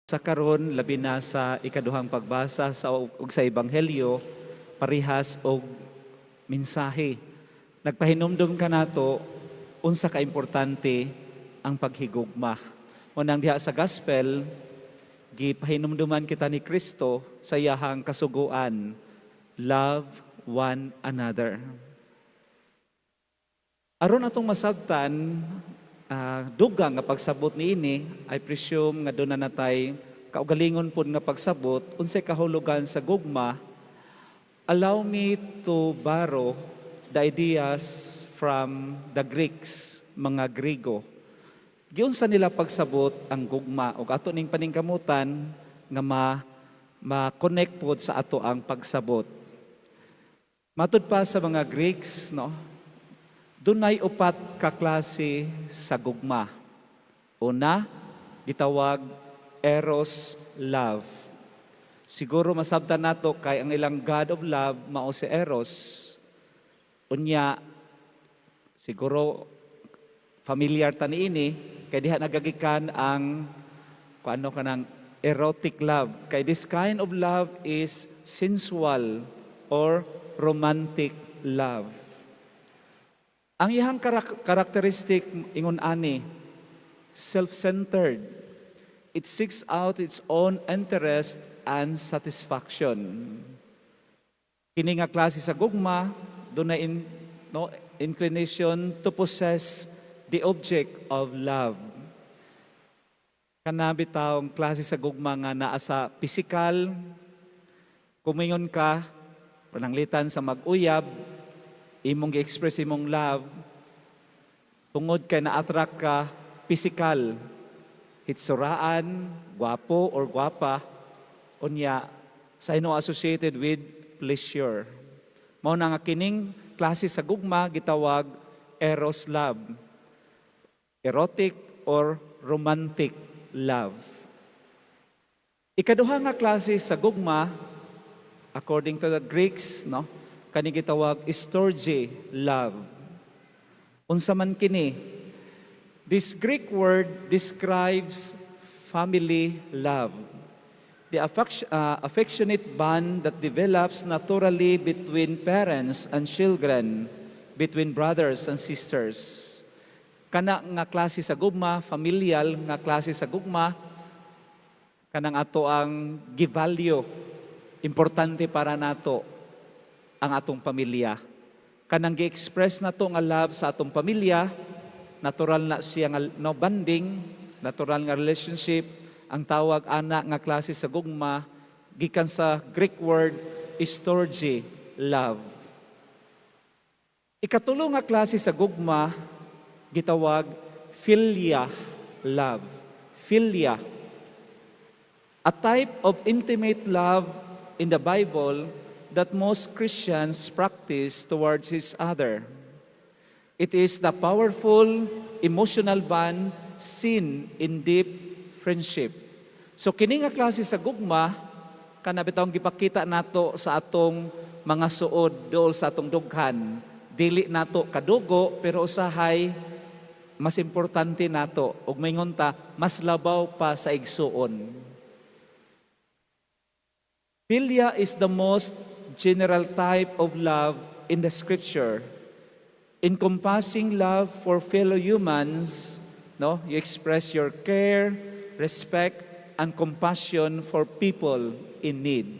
Sa karon, labi na sa ikaduhang pagbasa sa ug sa ebanghelyo, parihas og mensahe. Nagpahinumdum kanato unsa ka importante ang paghigugma. Unang diha sa gospel, gipahinumduman kita ni Kristo sa iyahang kasuguan, love one another. Aron atong masabtan dugang nga pagsabot niini, I presume nga duna na tay kaugalingon pod nga pagsabot unsay kahulugan sa gugma. Allow me to borrow the ideas from the Greeks, mga Grigo. Giunsa nila pagsabot ang gugma ug ato ning paningkamutan nga ma-connect pod sa ato ang pagsabot. Matud pa sa mga Greeks, no, dunay upat ka klase sa gugma. Una, gitawag eros love. Siguro masabtan nato kay ang ilang god of love mao si Eros. Unya, siguro familiar ta niini kay diha nagagikan ang kuano, kanang erotic love. Kay this kind of love is sensual or romantic love. Ang iyang characteristic ingon ani, self-centered. It seeks out its own interest and satisfaction. Kini nga klase sa gugma, dunay no, inclination to possess the object of love. Kana bitawng klase sa gugma nga naa sa pisikal, kumingon ka, pananglitan sa mag-uyab, imong gi-express imong love, tungod kay na-attract ka physical, hitsuraan, gwapo or gwapa, unya sa ino associated with pleasure. Mao na nga kining klase sa gugma gitawag eros love. Erotic or romantic love. Ikaduha nga klase sa gugma, according to the Greeks, no, kani gitawag storge love. Unsa man kini? This Greek word describes family love. The affectionate bond that develops naturally between parents and children, between brothers and sisters. Kana nga klase sa gugma, familial nga klase sa gugma, kanang ato ang gi-value, importante para nato ang atong pamilya. Kanang gi-express nato nga love sa atong pamilya, natural na siya nga, no, bonding, natural nga relationship. Ang tawag ana nga klase sa gugma gikan sa Greek word storge love. Ikatulo nga klase sa gugma gitawag philia love. Philia. A type of intimate love in the Bible that most Christians practice towards each other. It is the powerful emotional bond seen in deep friendship. So kini nga klase sa gugma, kana bitawng gipakita nato sa atong mga suod dool sa atong dughan. Dili nato kadugo, pero usahay mas importante nato ug maingon ta mas labaw pa sa igsuon. Philia is the most general type of love in the scripture, encompassing love for fellow humans, no? You express your care, respect, and compassion for people in need.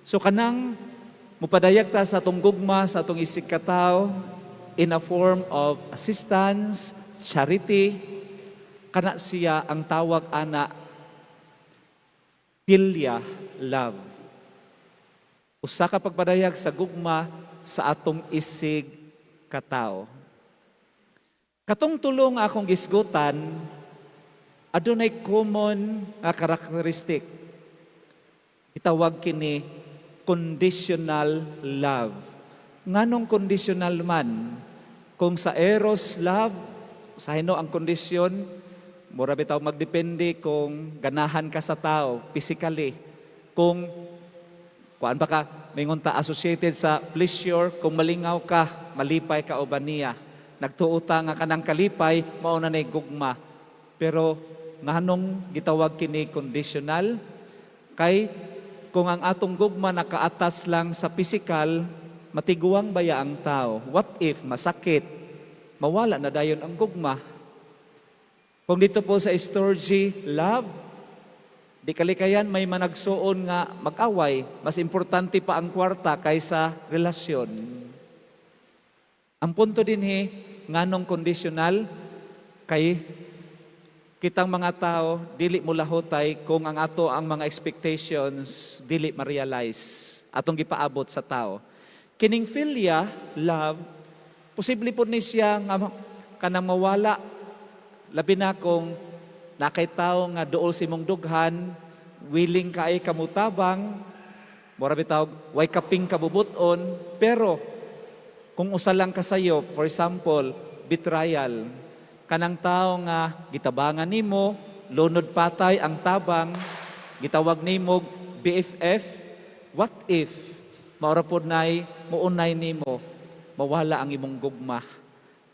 So kanang mupadayag ta sa atong gugma sa atong isig katawo in a form of assistance, charity, kana siya ang tawag ana philia love. Usa ka pagpadayag sa gugma sa atong isig katawo. Katong tulo nga akong gisgutan, adunay common nga characteristic. Itawag kini conditional love. Nganong conditional man? Kung sa eros love, sa hino ang kondisyon, mura bitaw magdepende kung ganahan ka sa tao physically. Kung kuan ba ka, mingon ta associated sa pleasure, kung malingaw ka, malipay ka uban niya. Nagtuo ta nga kanang kalipay, mao na nay gugma. Pero nganong gitawag kini conditional? Kay kung ang atong gugma naka-attach lang sa physical, matiguang baya ang tao? What if masakit? Mawala na dayon ang gugma. Kung dito po sa storge love, di kalikayan may managsuon nga mag-away, mas importante pa ang kwarta kaysa relasyon. Ang punto dinhi, nganong conditional? Kay kitang mga tao dili mo lahotay kung ang ato ang mga expectations dili ma-realize atong gipaabot sa tao. Kining philia love, posible po ni siya nga kanang mawala, labi na kung nakay tao nga duol sa imong dughan, willing kay kamutabang, mura bitaw way kaping kabubuton, pero kung usa lang ka sayo, for example, betrayal, kanang tao nga gitabangan nimo, lunod patay ang tabang, gitawag nimo BFF, what if maura pod nay muunay nimo, mawala ang imong gugma?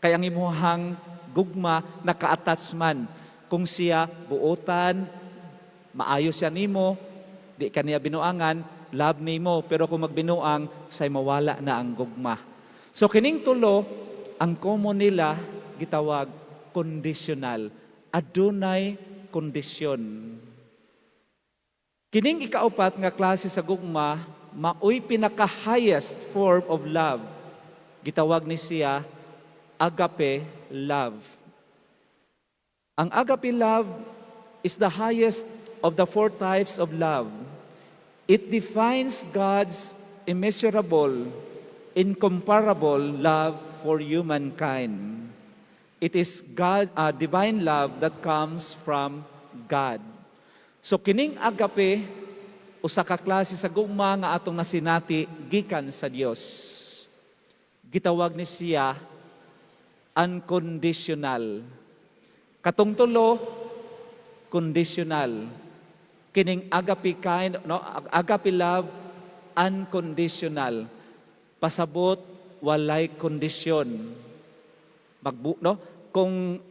Kay ang imuhang gugma naka-attach man kung siya buotan, maayo siya nimo, di kaniya binuangan, love nimo, pero kung magbinuang, say mawala na ang gugma. So kining tulo, ang common nila gitawag conditional. Adunay kondisyon. Kining ikaupat nga klase sa gugma, maoy pinaka-highest form of love. Gitawag ni siya agape love. Ang agape love is the highest of the four types of love. It defines God's immeasurable, incomparable love for humankind. It is God, divine love that comes from God. So kining agape, usa ka klase sa gugma nga atong nasinati gikan sa Dios. Gitawag ni siya unconditional. Katong tulo, conditional. Kining agape kind, no, agape love, unconditional. Pasabot, walay kondisyon. Magbu no? Kung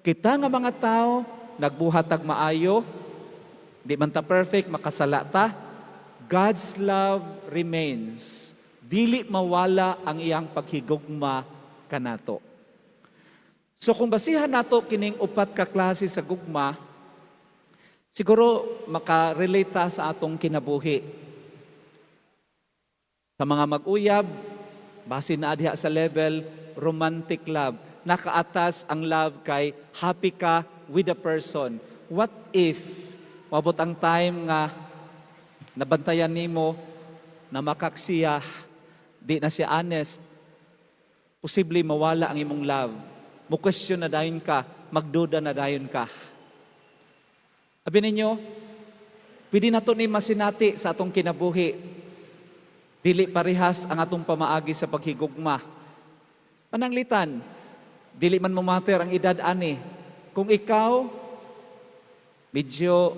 kita nga mga tao nagbuhat tag maayo, di man ta perfect, makasala ta, God's love remains. Dili mawala ang iyang paghigugma kanato. So kung basihan nato kining upat ka klase sa gugma, siguro maka-relate ta sa atong kinabuhi. Sa mga mag-uyab, base na diha sa level romantic love. Naka-attach ang love kay happy ka with a person. What if mabot ang time nga nabantayan nimo na makaksiya, di na siya honest, posible mawala ang imong love? Mo question na dayon ka, magduda na dayon ka. Abi ninyo, pwede nato ni masinati sa atong kinabuhi. Dili parehas ang atong pamaagi sa paghigugma. Pananglitan, dili man mo matter ang edad ani. Kung ikaw, medyo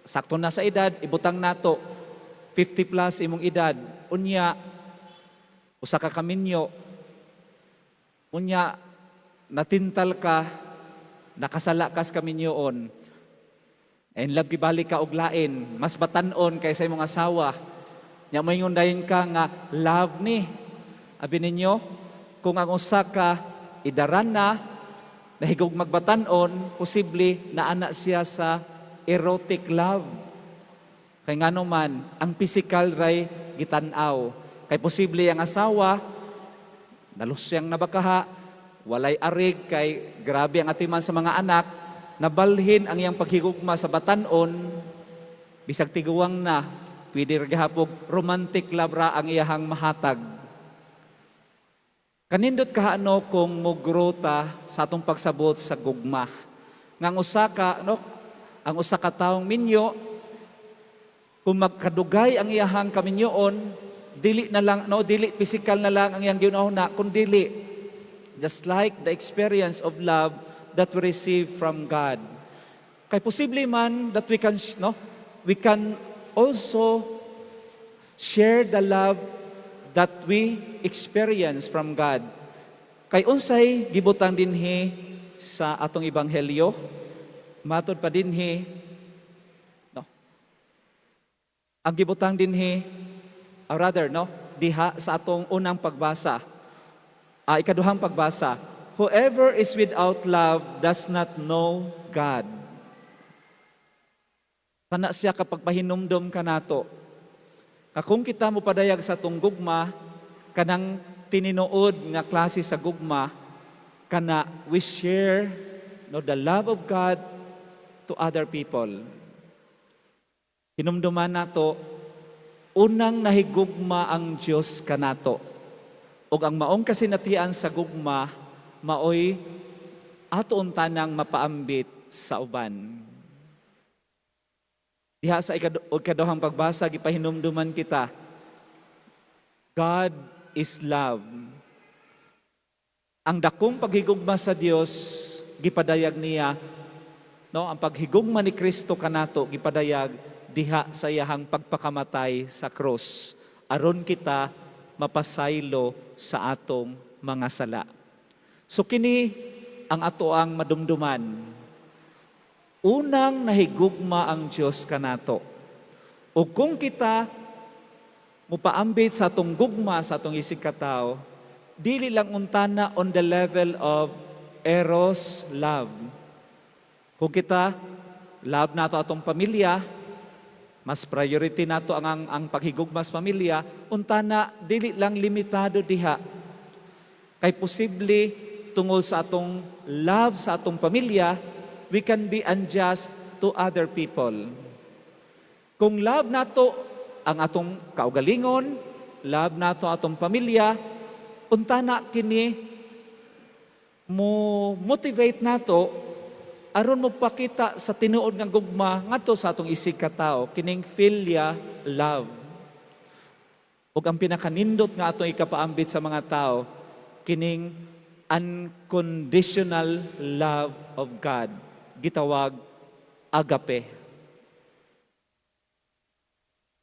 sakto na sa edad, ibutang nato, 50 plus imong edad, unya, usa ka kaminyo, unya, natintal ka, nakasala kas kaminyoon, in love gibalik ka og lain, mas batan-on kaysa imong asawa. Nya moingon dayon ka nga love ni. Abi ninyo, kung ang usa ka idaran na nahigog magbatan-on, posible na ana siya sa erotic love. Kay ngano man, ang physical ray gitan-aw. Kay posible ang asawa, nalusyang nabakaha, walay arig kay grabe ang atiman sa mga anak, nabalhin ang iyang paghigugma sa batan-on, bisag tiguang na, pwede ra gihapon romantic love ra ang iyahang mahatag. Kanindot kaano kung mo-grow ta sa atong pagsabot sa gugma. Nga ang usa ka, no, ang usa ka taong minyo, kung magkadugay ang iyahang kaminyoon, dili na lang, no, dili physical na lang ang iyang gihuna, kun dili just like the experience of love that we receive from God. Kay posible man that we can, no, we can also share the love that we experience from God. Kay unsay gibutang dinhi sa atong ebanghelyo? Matod pa dinhi, no? Ang gibutang dinhi, or rather, no, diha sa atong unang pagbasa, ikaduhang pagbasa, "Whoever is without love does not know God." Kana siya kapag pahinumdom kanato. Kung kita mo padayag sa atong gugma, kanang tininuod nga klase sa gugma, kana we share, no, the love of God to other people. Hinumduman nato, unang nahigugma ang Dios kanato. Ug ang maong kasinatian sa gugma, maoy ato untanang mapaambit sa uban. Diha sa ikaduhang pagbasa, gipahinumduman kita, God is love. Ang dakong paghigugma sa Dios gipadayag niya, no, ang paghigugma ni Kristo kanato gipadayag diha sa iyahang pagpakamatay sa krus aron kita mapasaylo sa atong mga sala. So kini ang ato ang madumduman. Unang nahigugma ang Dios kanato. O kung kita mupaambit sa atong gugma sa atong isig katawo, dili lang untana on the level of eros love. Kung kita love nato atong pamilya, mas priority nato ang paghigugma sa pamilya, untana dili lang limitado diha. Kay posible tungod sa atong love sa atong pamilya, we can be unjust to other people. Kung love nato ang atong kaugalingon, love nato atong pamilya, untana kini mo motivate nato aron mo pakita sa tinuod nga gugma ngadto sa atong isig katao, kining philia love. Ug ang pinakanindot nga atong ikapaambit sa mga tao, kining unconditional love of God, gitawag agape.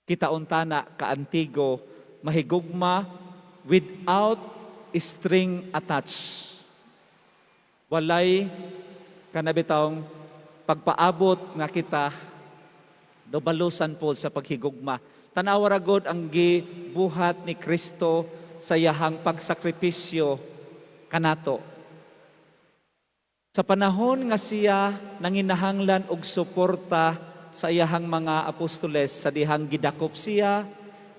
Kita untana kaantigo mahigugma without string attached. Walay kanabitawng pagpaabot nga kita do balusan po sa paghigugma. Tanawa ra gud ang gibuhat ni Kristo sa iyahang pagsakripisyo kanato. Sa panahon nga siya nanginahanglan og suporta sa iyahang mga apostoles sa dihang gidakop siya,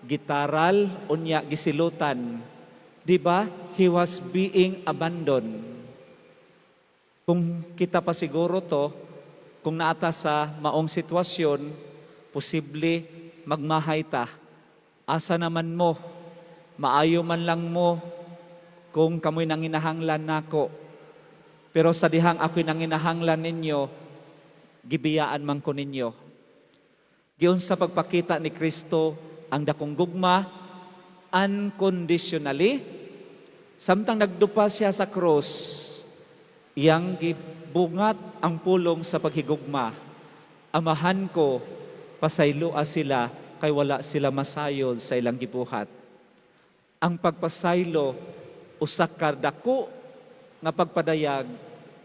gitaral, unya gisilutan. Di ba? He was being abandoned. Kung kita pa siguro to, kung naata sa maong sitwasyon, posible magmahay ta. Asa naman mo? Maayo man lang mo kung kamoy nanginahanglan nako. Pero sa dihang ako'y nanginahanglan ninyo, gibiyaan man ko ninyo. Giunsa pagpakita ni Kristo ang dakong gugma unconditionally, samtang nagdupa siya sa krus, iyang gibungat ang pulong sa paghigugma. "Amahan ko, pasayloa sila kay wala sila masayod sa ilang gibuhat." Ang pagpasaylo usa ka dako nga pagpadayag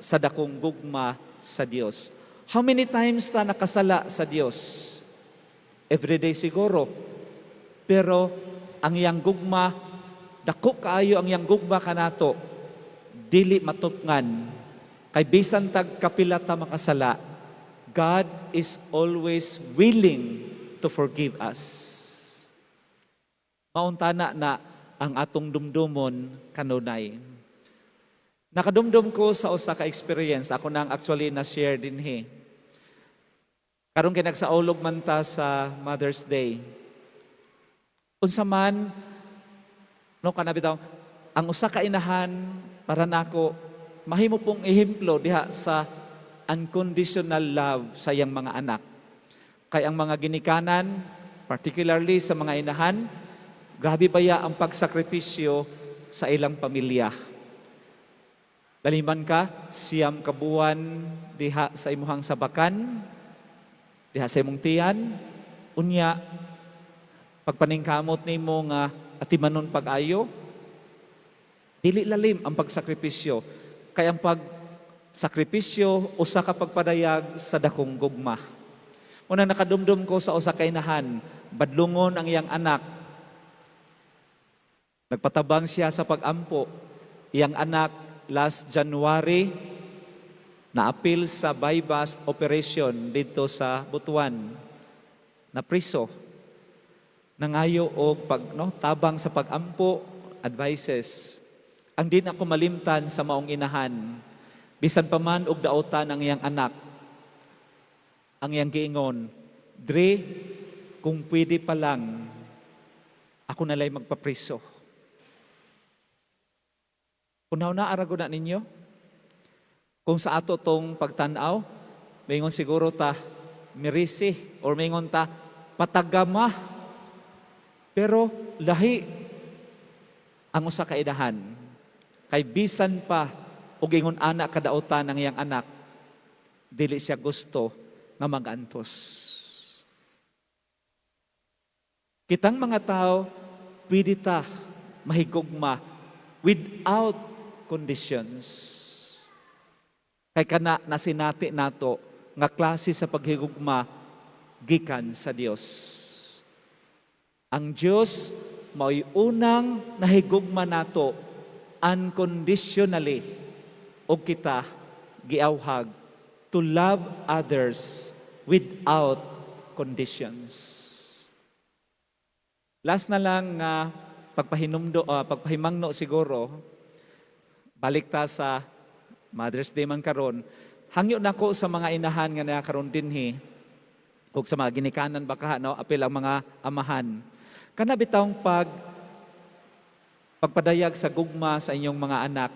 sa dakong gugma sa Dios. How many times ta nakasala sa Dios? Everyday siguro. Pero ang iyang gugma, dako kaayo ang iyang gugma kanato, dili matupngan. Kay bisan tag kapila ta makasala, God is always willing to forgive us. Mauntana na ang atong dumdumon kanunay. Nakadumdum ko sa usa ka experience, ako nang actually na share dinhi. Karon kay nagsaulog man ta sa Mother's Day. Unsa man, no, kana bitaw ang usa ka inahan para nako mahimo pong ehemplo diha sa unconditional love sa iyang mga anak. Kay ang mga ginikanan, particularly sa mga inahan, grabe baya ang pagsakripisyo sa ilang pamilya. Laliman ka, 9 ka buwan diha sa imuhang sabakan, diha sa imong tiyan, unya, pagpaningkamot nimo nga atimanon pag-ayo, dili lalim ang pagsakripisyo. Kay ang pag Sakripisyo usa ka pagpadayag sa dakong gugma. Una, nakadumdum ko sa usa ka inahan, badlungon ang iyang anak. Nagpatabang siya sa pag-ampo. Iyang anak last January naapil sa bypass operation dito sa Butuan. Napriso. Nangayo og pag, no, tabang sa pag-ampo, advices. Ang di nako malimtan sa maong inahan, bisan pa man og daotan ang iyang anak, ang iyang giingon, "Dre, kung pwede pa lang, ako nalay magpapriso." Kunaw na arago na ninyo? Kung sa ato tong pagtanaw, maingon siguro ta, mirisi, or maingon ta, patagama. Pero lahi ang usa ka inahan. Kay bisan pa og ingon ana kadaotan ang iyang anak, dili siya gusto nga magantos. Kitang mga tao, pwede ta mahigugma without conditions. Kay kana nasinati nato nga klase sa paghigugma gikan sa Dios. Ang Dios mao'y unang nahigugma nato unconditionally ug kita giawhag to love others without conditions. Last na lang nga pagpahinumdo, pagpahimangno siguro, balik ta sa Mother's Day man karon. Hangyo nako sa mga inahan nga naa karon dinhi ug sa mga ginikanan baka, no, apil ang mga amahan. Kana bitawng pagpadayag sa gugma sa inyong mga anak.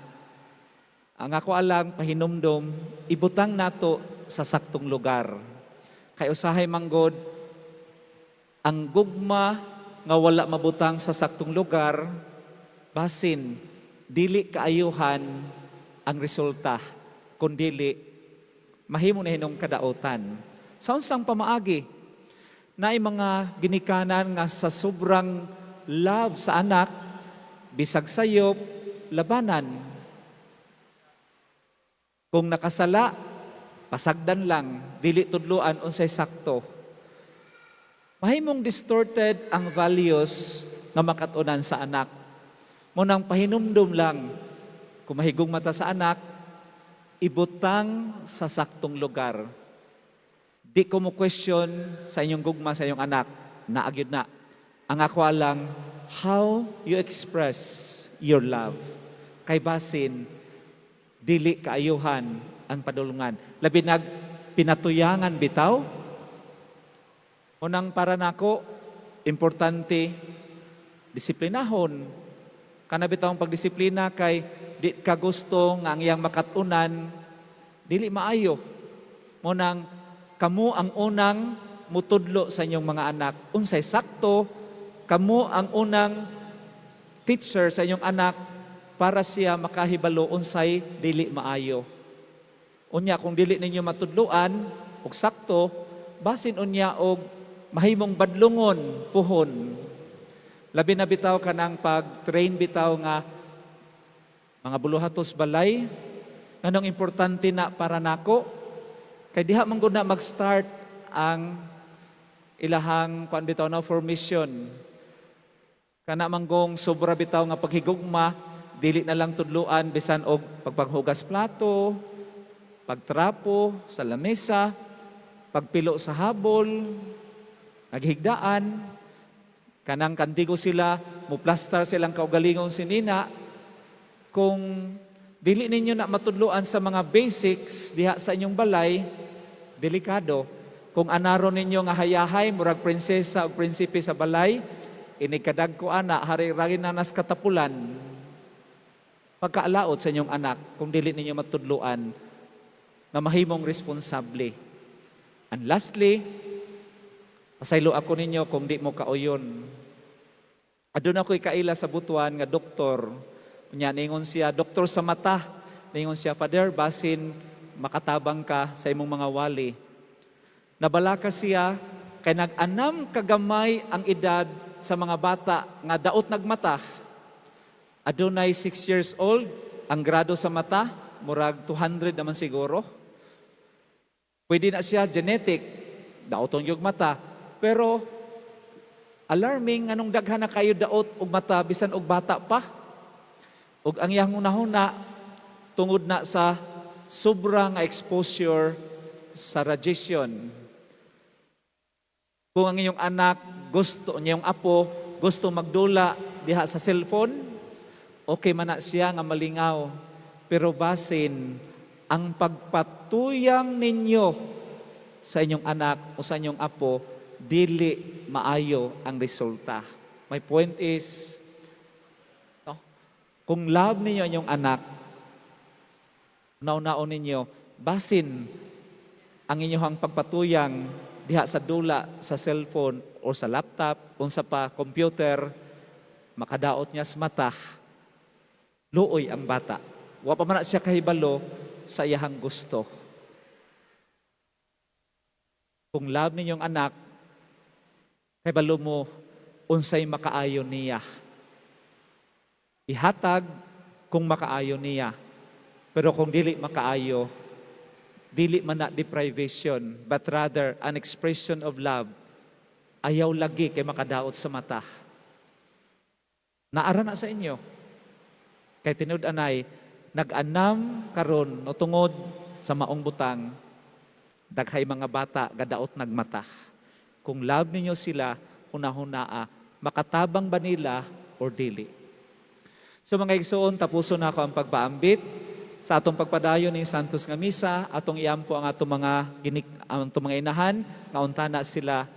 Ang ako alang pahinumdom, ibutang nato sa saktong lugar. Kay usahay manggod ang gugma nga wala mabutang sa saktong lugar, basin dili kaayuhan ang resulta, kun dili mahimo na hinong kadaotan. Sa unsang pamaagi, naay mga ginikanan nga sa sobrang love sa anak, bisag sayop, labanan. Kung nakasala, pasagdan lang, dili tudluan unsay sakto. Mahimong distorted ang values nga makatunan sa anak. Mao nang pahinumdum lang, kung mahigugma ta sa anak, ibutang sa saktong lugar. Di ko mo question sa inyong gugma sa inyong anak, naa gyud na. Ang ako lang, how you express your love. Kay basin, dili kaayuhan ang padulungan. Labi nag pinatuyangan bitaw. Unang para nako, importante, disiplinahon. Kana bitaw ang pagdisiplina kay di ka gusto nga ang iyang makatunan dili maayo. Mao nang kamo ang unang mutudlo sa inyong mga anak unsay sakto, kamo ang unang teacher sa inyong anak para siya makahibalo unsay dili maayo. Unya kung dili ninyo matudloan og sakto, basin unya og mahimong badlungon puhon. Labi na bitaw kanang pag-train bitaw nga mga buluhatos balay. Nganong importante na para nako? Kay diha man gud na mag-start ang ilahang kuan bitaw na formation. Kana manggong sobra bitaw nga paghigugma, dili na lang tudluan bisan og pagpanghugas plato, pagtrapo sa lamesa, pagpilo sa habol, naghigdaan, kanang kandigo sila, muplastar silang kaugalingon sinina. Kung dili ninyo na matudluan sa mga basics diha sa inyong balay, delikado. Kung anaro ninyo nga hayahay, murag prinsesa o prinsipe sa balay, inig kadagko ana, hari ragin na nas katapulan, pagkaalaot sa inyong anak kung dili ninyo matudluan nga mahimong responsable. And lastly, pasaylo ako ninyo kung di mo kauyon. Aduna ko'y kaila sa Butuan nga doktor. Unya ningon siya, doktor sa mata. Ningon siya, "Father, basin makatabang ka sa imong mga wali." Nabalaka siya kay nag-anam kagamay ang edad sa mga bata nga daot nagmata. Adunay 6 years old, ang grado sa mata, Murag 200 naman siguro. Pwede na siya genetic, daoton yung mata. Pero alarming anong daghan na kayo daot og mata bisan og bata pa. Ug ang iyang hunahuna, tungod na sa sobra nga exposure sa radiation. Kung ang inyong anak gusto, inyong apo gusto magdula diha sa cellphone, okay man na siya nga malingaw. Pero basin ang pagpatuyang ninyo sa inyong anak o sa inyong apo, dili maayo ang resulta. My point is, no, kung love ninyo ang inyong anak, naunahon ninyo, basin ang inyong pagpatuyang diha sa dula sa cellphone o sa laptop, unsa pa, computer, makadaot niya sa mata, luoy ang bata. Wa pa man na siya kahibalo sa iyahang gusto. Kung love ninyong anak, kahibalo mo unsay makaayo niya. Ihatag kung makaayo niya. Pero kung dili makaayo, dili man na deprivation, but rather an expression of love. Ayaw lagi kay makadaot sa mata. Naara na sa inyo. Kay tinud-anay, nag-anam karon no tungod sa maong butang, daghay mga bata gadaot nagmata. Kung love ninyo sila, hunahunaa, makatabang ba nila or dili? So mga igsoon, tapuson na ako ang pagpaambit. Sa atong pagpadayon ning Santos nga Misa, atong iampo ang atong mga ginik, ang atong mga inahan nga untana sila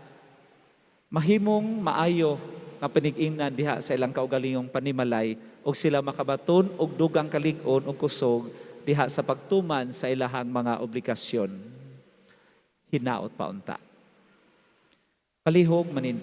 mahimong maayo nga panig-ingnan diha sa ilang kaugalingong panimalay ug sila makabaton og dugang kalig-on ug kusog diha sa pagtuman sa ilahang mga obligasyon. Hinaot pa unta. Palihog manindog.